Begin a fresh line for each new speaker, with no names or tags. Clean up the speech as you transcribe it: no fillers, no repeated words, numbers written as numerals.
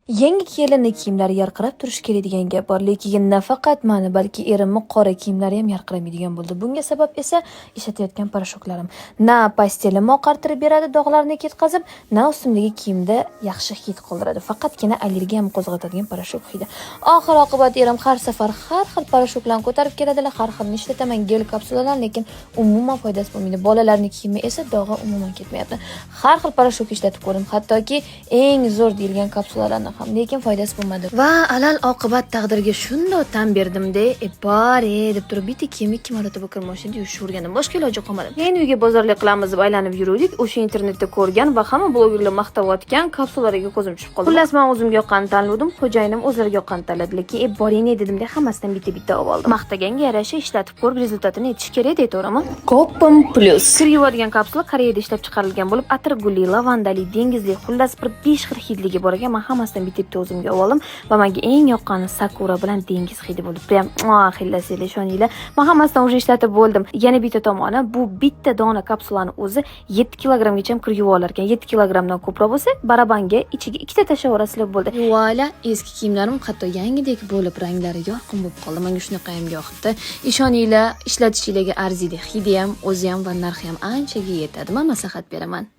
Yangi kelinni kiyimlari yarqirab turishi kerak degan gap bor, lekin nafaqat mani, balki erimni qora kiyimlari ham yarqiramaydigan bo'ldi. Bunga sabab esa ishlatayotgan порошок larim. Na постель imni oqartirib beradi dog'larni ketkazib, na ustimdagi kiyimda yaxshi hid qoldiradi. Faqatgina allergiyamni qo'zg'atadigan порошок hidi. Oxir oqibat erim har safar har xil порошок larni ko'tarib keladilar, har xilini ishlataman, gel kapsulalarni, lekin umuman foydasi bo'lmaydi. Bolalarning kiyimi esa dog'i umuman ketmayapti. Har xil порошок ishlatib ko'rdim, hattoki eng zo'r deyilgan kapsulalarni ham, lekin foydasi bo'lmadi. Va alal oqibat taqdirga shundoq tan berdimda, e bor e deb turib bitta kiyimni ikki marotaba kir mashinada yuvishga o'rgandim. Boshqa iloji qolmadi. Keyin uyga bozorlik qilamiz deb aylanib yuruvdik. O'sha internetda ko'rgan va hamma blogerlar maqtayotgan kapsulalarga ko'zim tushib qoldi. Xullas, men o'zimga yoqqanini tanladim, xo'jayinim o'zlariga yoqqanini tanladi. Lekin e boring dedimda, hammasidan bitta-bitta olib oldim. Maqtaganga yarasha ishlatib ko'rib, результат ini aytish kerak dey, to'g'rimi? Kopim Plus. Kir yuvadigan kapsula Koreyada ishlab chiqarilgan bo'lib, atirgulli, lavandali, dengizli, xullas bir 5 xil hidligi bor ekan. Men hammasidan bitta-bitta o'zimga olib oldim va menga eng yoqqani sakura bilan dengiz hidi bo'ldi. Прям xillasizlar, ishoninglar. Men hammasidan уже ishlatib bo'ldim. Yana bitta tomoni, bu bitta dona kapsulani o'zi 7 kilogrammgacha ham kir yuva olar ekan. 7 kilogrammdan ko'proq bo'lsa, barabanga ichiga ikkita tashlab yuborasizlar, bo'ldi. Вуаля, eski kiyimlarim hatto yangidek bo'lib, ranglari yorqin bo'lib qoldi. Menga shunaqa ham yoqdi. Ishoninglar, ishlatishinglarga arziydi. Hidi ham, o'zi ham va narxi ham anchaga yetadi. Men maslahat beraman.